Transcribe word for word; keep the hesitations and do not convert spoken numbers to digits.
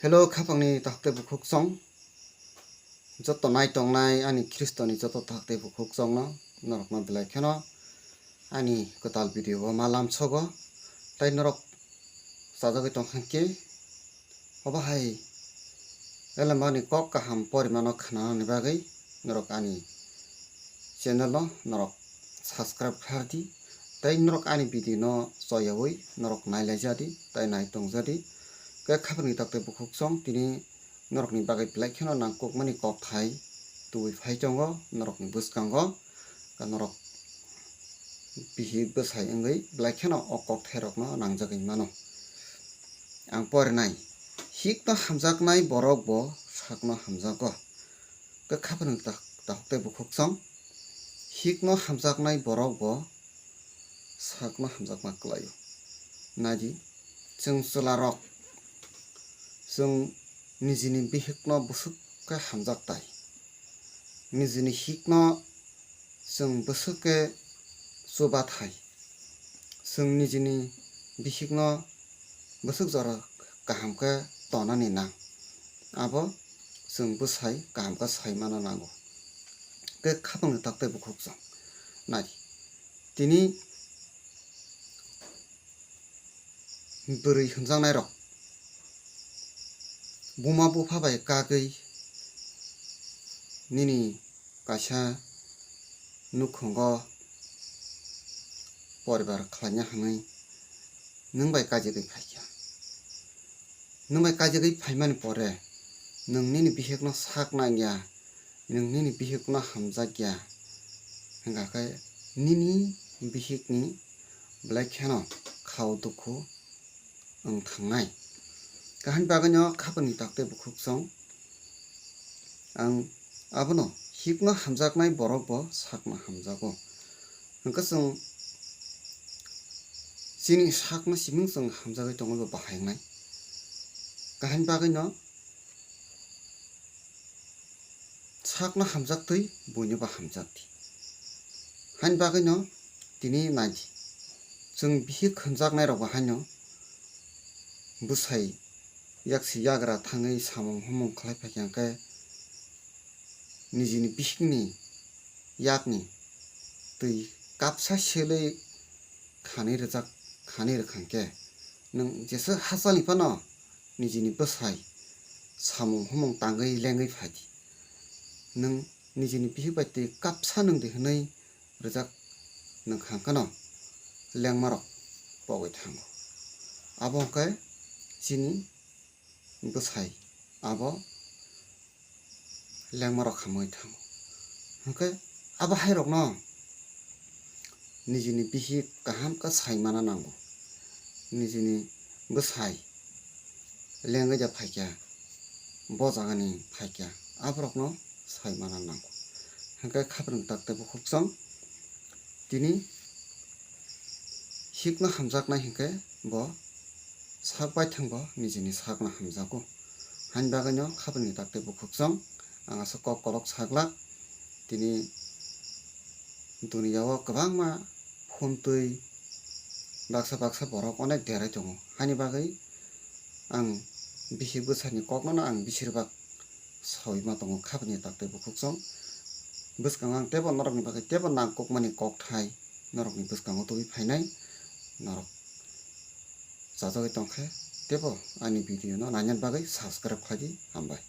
Hello, khapangni takhuk tei bukhuk chong. Joto nai tongnai ani Khristoni joto takhuk tei bukhuk chongno norokno belai kheno ani kwtal video o ma lamsogo. Tai norok chajagwi tongkha khe, obo hai elembani kok kaham porimano khnanani bagwi norok ani channel no norok subscribe khardi, tei norok ani video no choyawi norok nailaijadi tei nai tongjadi. Khe khapangni takhuk tei bukhuk chong, tini norokni bagwi belai kheno nangkukmani kokthai tubui phai tongo norokni bwskango. Khe norok bihik bwsai wngwi belai kheno o kokthairokno nangjagwi mano. Ang porinai, hikno hamjaknai borok bo sakno hamjago. Khe khapangni tak-, takhuk tei bukhuk chong, hikno hamjaknai borok bo sakno hamjakma kwlaio. Naidi, chwng chwlarok, chwng nijini bihikno bwswk khe hamjak tai, nijini hikno chwng bwswk khe chuba thai, chwng nijini bihikno bwswk jora kaham khe tonani nang, abo chwng bwsai kaham khe sai mana nango. Khe khapangni takhuk tei bukhuk chong, nai, tini bwrwi hwnjaknairok buma bupha bai kagwi nini kaisa nukhungo poribar khlaina hwnwi nwng bai kajagwi phaikha. Nwng bai kajagwi phaimani pore nwng nini bihikno sak nangya, nwng nini bihikno hamjakya, hwnkha khe nini bihikni belai kheno khao dukhu wng thangnai. Kaham bagwino khapangni takhuk tei bukhuk chong, ang abono hikno hamjaknai borok bo sakno hamjago. Hwnkhe chwng chini sakno siming chwng hamjagwi tongwi bo bahai wngnai. Kaham bagwino sakno hamjaktwi buino bo hamjakdi. Haini bagwino tini naidi, chwng bihik hwnjaknairok bo haino bwsai yaksi yagra thangwi samung humung khlai phaikha hwnkhe nijini bihikni yakni twi kapsa selwi khani rwjak, khani rwkha hwnkhe nwng jesa hachalni phano nijini bwsai samung humung tangwi lengwi phaidi. Nwng nijini bihik bai twi kapsa nwngdi hwnwi rwjak nwng kha hwnkhe no lengmarok pogwi thango. Abo hwnkhe chini bwsai abo lengmarok hamwi thango. Hwnkhe abo hairokno nijini bihik kaham khe sai mana nango. Nijini bwsai lengwi da phaikha, bo jagani phaikha, aborokno sai mana nango. Hwnkhe khapangni takhuk tei bukhuk chong, tini hikno hamjaknai hwnkhe bo sak baithang bo nijini sakno hamjago. Haini bagwino khapangni takhuk tei bukhuk chong, ang aswk kok kolok saglak, tini duniya o kwbangma phone twi baksa baksa borok onek derai tongo. Haini bagwi ang bihik bwsani kokno no ang bisirbak sawi ma tongo khapangni takhuk tei bukhuk chong. Bwskango ang teibo norokni bagwi teibo nangkukmani kokthai norokni bwskango tubui phainai. Norok chajagwi tongkhe teibo ani video no naina bagwi subscribe khlaidi. Hambai.